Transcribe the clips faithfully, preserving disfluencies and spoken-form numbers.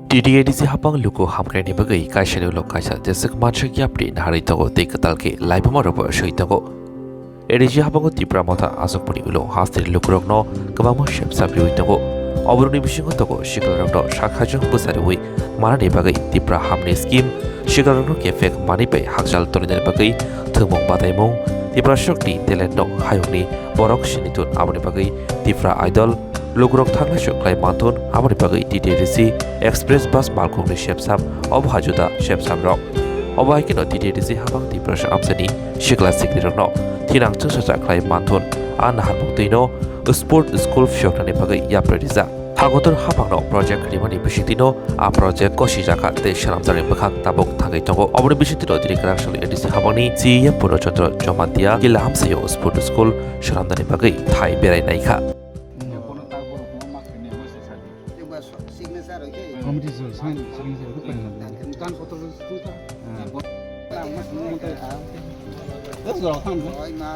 T T A D C hapang luku hamkrai ni bagwi kaisa ni ulo kaisa jeswk mansuk yapri naharwi tongo tei kwtal khe laibuma rwbo swi tongo. A D C hapango Tipra Motha achukmani ulo hasteni lukurokno kwbangma sepsa piwi tongo. Oborokni bisingo tongo siklarokno sak hachung bwsariwi manani bagwi Tipra hamni scheme, siklarokno kephek manwi bai hakchal torinani bagwi thwngmung bataimung, Tiprasrokni talentno hayungni borok sinithun aboni bagwi Tipra Idol, lukurok thanglaisu khlai manthun aboni bagwi T T A D C Express Bus malkhungni sepsam obo hai juda sepsamrok. Obo hai kheno T T A D C hapang Tiprasa amchaini sikla sikrirokno thinang chwngsacha khlai manthun a naharmung twino Sport School phiyoknani bagwi yapri rijak. Thakotor hapangno project rimani bisingtwino a project kosijak kha tei swnamjakni bwkhak tabuk thangwi tongo. Oboni bisingtwino tini kwrak salni A D C hapangni C E M Purno Chandra Jamatia kila hamsaio Sport School swnamnani bagwi thai berai naikha. Signature rok khe. Committee sir, sign, signature rok khe. Dan kotor rok sung ta. Hmm. Oi ma.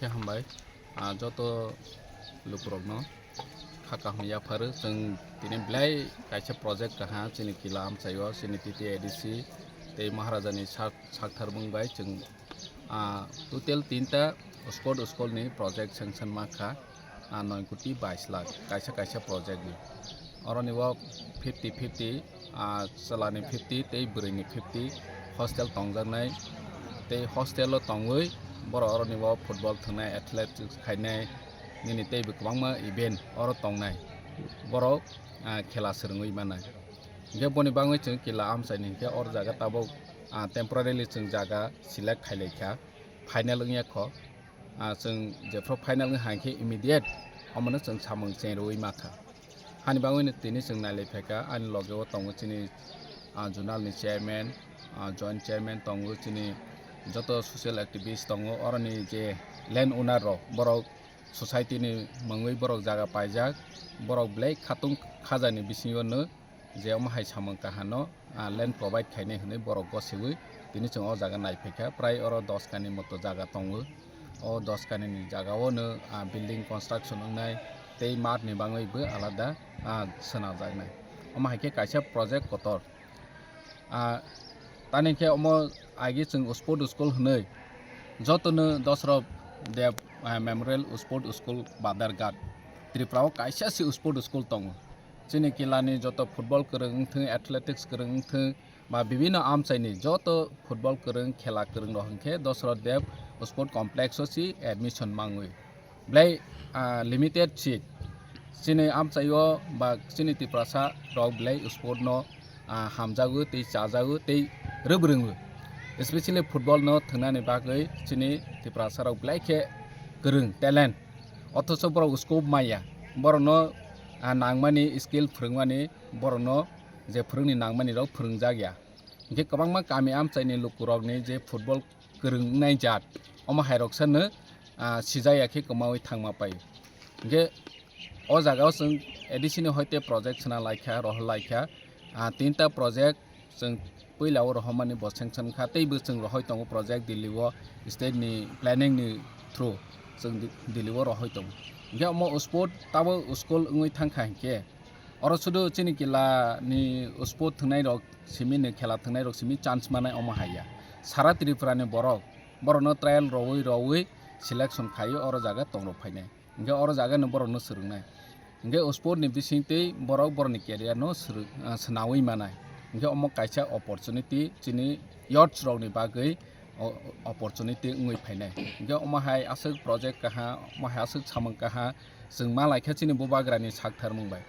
Khe hambai, ah, joto lukurokno kha kaham yapharu. Chwng tini belai kaisa project kaha chini kila amchaio, chini T T A D C tei Maharajani sak, sakthar mung bai chwng, ah, total tinta sport school ni project sanction ma kha, ah, noi koti bais lakh kaisa kaisa project ni. Oroni o fifty fifty, ah, chwlani fifty tei bwrwini fifty hostel tongjaknai. Tei hostel o tongwi borok oroni o football thwngnai, athletics khainai, nini teibo kwbangma event oro tongnai. Borok, ah, khela swrwngwi manai. Hingke boni bagwi chwng kila amchaini hingke oro jaga tabuk, ah, temporarily chwng jaga select khailaikha, final wngya kho. Ah, chwng jephru final wng hai khe immediate omono chwng samung chengrwi ma kha. Hani bagwino tini chwng nailai phaikha, ani loge o tongo chini, ah, zonal ni chairman, ah, joint chairman tongo, chini joto social activist tongo, oroni je land owner rok, borok society ni mungwi borok jaga paijak, borok belai khatung khajani bisingo no je omo hai samung kahano, ah, land provide khainai hwnwi borok gosiwi tini chwng o jaga nai phaikha, prai oro dos kani moto jaga tongo. O dos kani ni jaga o no, ah, building construction wngnai tei mat ni bagwi bo alada, ah, swnajaknai. Omo hai khe kaisa project kotor. Ah, tani khe omo agi chwng sport school hwnwi joto no Dosrop Deb, ah, Memorial Sport School Badarghat Tripura o kaisa se sport school tongo. Chini kila ni joto football kwrwng wngthwng, athletics kwrwng wngthwng, ba bibino amchaini joto football kwrwng, khela kwrwng rok hwnkhe Dosrot Deb Sport Complex o si admission mangwi belai, ah, limited seat. Chini amchaio ba chini Tiprasa rok belai sport no, ah, hamjago tei chajago tei rwbrwngo. Especially football no thwngnani bagwi chini Tiprasa rok belai khe kwrwng, talent. Othocho borok scope maya. Borokno, ah, nangmani skill phwrwngmani borokno je phwrwngni nangmani rok phwrwngjak ya. Hingke kwbangma kami amchaini lukurokni je football kwrwng wngnai jat, omo hai rok sano, ah, sijak ya khe kwmawi thangma pai. Hingke o jaga o chwng A D C ni hoite project sona laikha, rohor laikha, ah, tinta project chwng puila o rohormani bo sanction kha, tei bo chwng rohoi tongo project Delhi o state ni planning ni through chwng Di-, Delhi o rohoi tongo. Hingke omo sport tabo school wngwi thangkha hingke oro sudu chini kila ni sport thwngnai rok simi ni khela thwngnai rok simi chance manai omo hai ya. Sara Tripura ni borok, borok no trial rowi rowi selection khai oro jaga tong rok phainai. Hingke oro jaga no borok no swrwngnai. Hingke sport ni bising tei borok borok ni career no swrwng, ah, swnawi manai. Hingke omo kaisa opportunity chini youths rok ni bagwi o-, opportunity wngwi phainai. Hingke omo hai aswk project kaha, omo hai aswk samung kaha, chwng ma laikha chini bubagra ni sak tharmung bai.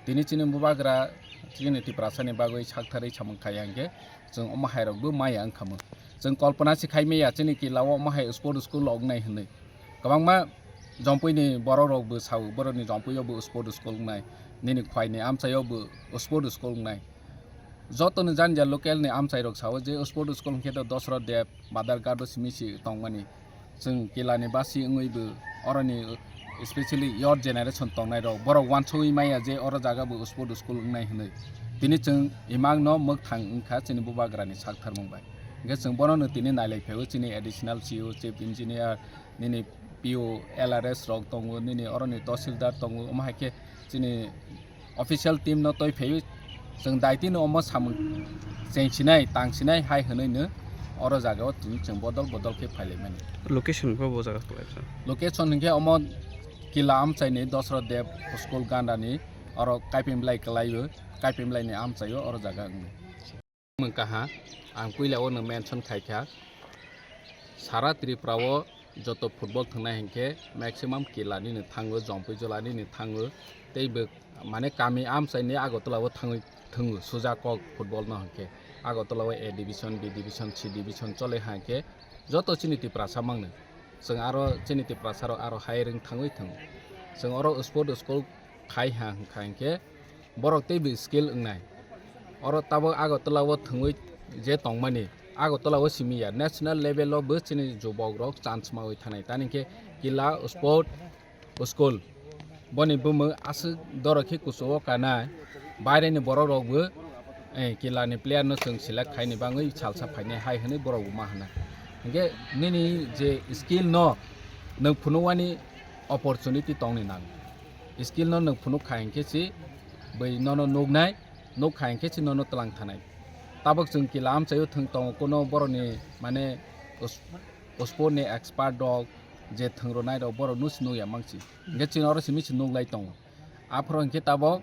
Tini chini bubagra chini Tiprasa ni bagwi sak tharwi samung khai hingke chwng omo hai rok bo maya wngkha mo. Chwng kolpona se khai maya chini kila o omo hai sport school rok wngnai hwnwi. Kwbangma Jompui ni borok rok bo sao, borok ni jompui o bo sport school wngnai, nini khwai ni amchai o bo sport school wngnai. Joto ni jani ja local ni amchai rok sao je sport school hwnkhe to Dosra Deb, Badar Gado simi si tongmani. Chwng kila ni basi wngwi bo oro ni specially your generation tongnai rok borok wansugwi maya je oro jaga bo sport school wngnai hwnwi. Tini chwng imang no mwkthang wngkha chini bubagra ni sak tharmung bai. Hwnkhe chwng bono no tini nailai phaiwi chini additional C E O, chief engineer, nini P O, L R S rok tongo, nini oro ni tahsildar tongo, omo hai khe chini official team no toi phaiwi chwng daitino omo samung chengsinai, tangsinai hai hwnwi no oro jaga o tini chwng bodol bodol khe phailaimani. Location bo bo jaga kwlai kha. Location hwnkhe omo kila amchai ni Dosra Deb school ganda ni oro kaipem blai kwlai o, kaipem blai ni amchai o oro jaga wngwi. Mung kaha, ang puila o no mention khai kha, sara Tripura o joto football thwngnai hinkhe maximum kila nini thango, jompui jola nini thango, tei bo mane kami amchai ni Agartala o thangwi thwngo, suja kok football no hinkhe Agartala o A division, B division, C division chole ha hinkhe joto chini Tiprasa mangno. Chwng aro chini Tiprasa rok aro higher wng thangwi thwngo. Chwng oro sport school khai ha hwnkha hinkhe borok tei bo skill wngnai. Oro tabok Agartala o thwngwi je tongmani, Agartala o simi ya, national level o bo chini jubok rok chance mawi thanai. Tani khe kila sport school boni bumung aswk doro khe kuchugo kanai, baire ni borok rok bo, eh, kila ni player no chwng select khaini bagwi salsa phainai hai hwnwi borok bo ma hwnai. Hinkhe nini je skill no nwng phunukmani opportunity tongni nang. Skill no nwng phunuk kha hinkhe si bai nono nuknai, nuk kha hinkhe si nono twlang thanai. Tabok chwng kila amchaio thwng tongo, kuno borokni mane os-, sport ni expert rok je thwng rwnai rok borok no si nukya mangsi. Hinkhe chini oro simi si nuklai tongo. Aphuru hinkhe tabok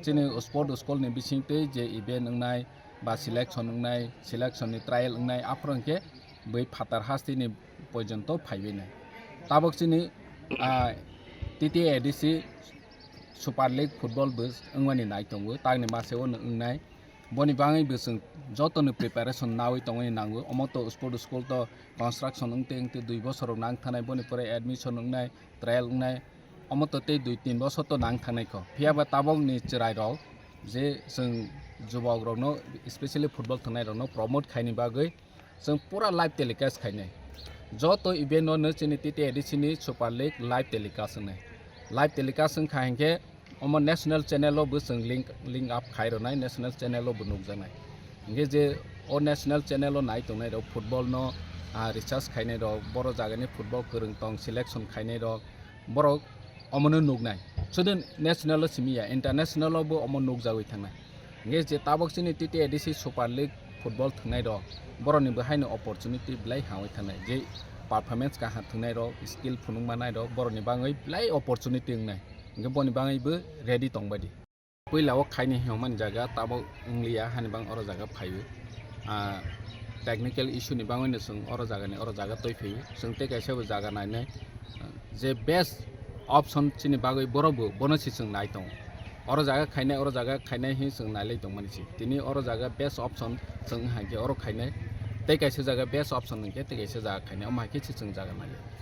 chini sport school ni bisingtwi je event wngnai, ba selection wngnai, selection ni trial wngnai, aphuru hinkhe bai phatar hasteni porjonto phaibainai. Tabok chini, ah, T T A D C Super League football bo wngmani nai tongo, tangni mase o wngnai. Boni bagwi bo chwng joto ni preparation nawi tongwi nango. Omo to sport school to construction wngte wngte dui bosor rok nang thanai, boni pore admission wngnai, trial wngnai, omo to tei dui tin bosor to nang thangnai kho. Phiya ba tabok ni chwrai rok je chwng jubok rokno, specially football thwngnai rokno promote khaini bagwi chwng pura live telecast khainai. Joto event no chini T T A D C ni Super League live telecast wngnai. Live telecast wngkha hinkhe omo national channel o bo chwng link, link up khai rwnai, national channel o bo nukjaknai. Hinkhe je o national channel o nai tongnai rok football no, ah, research khainai rok, boro jagani football kwrwng tong selection khainai rok, borok omono nuknai. Sudu national o simi ya, international o bo omo nukjagwi thangnai. Hinkhe je tabok chini T T A D C Super League football thwngnai rok, borokni bo haino opportunity belai hamwi thangnai. Je performance kaham thwngnai rok, skill phunuk manai rok, borokni bagwi belai opportunity wngnai. Hinkhe boni bagwi bo ready tongbaidi. Puila o khaini hwnmani jaga tabok wngliya hani bang oro jaga phaio. Ah, technical issue ni bagwi no chwng oro jaga ni oro jaga toi phaio. Chwng tei kaisa bo jaga nainai, ah, je best option chini bagwi borok bo bono se chwng nai tongo. Oro jaga khainai, oro jaga khainai hin chwng nailai tongmani se. Tini oro jaga best option chwng hai khe oro khainai. Tei kaisa jaga best option hwnkhe tei kaisa jaga khainai. Omo hai khe se chwng jaga nailai.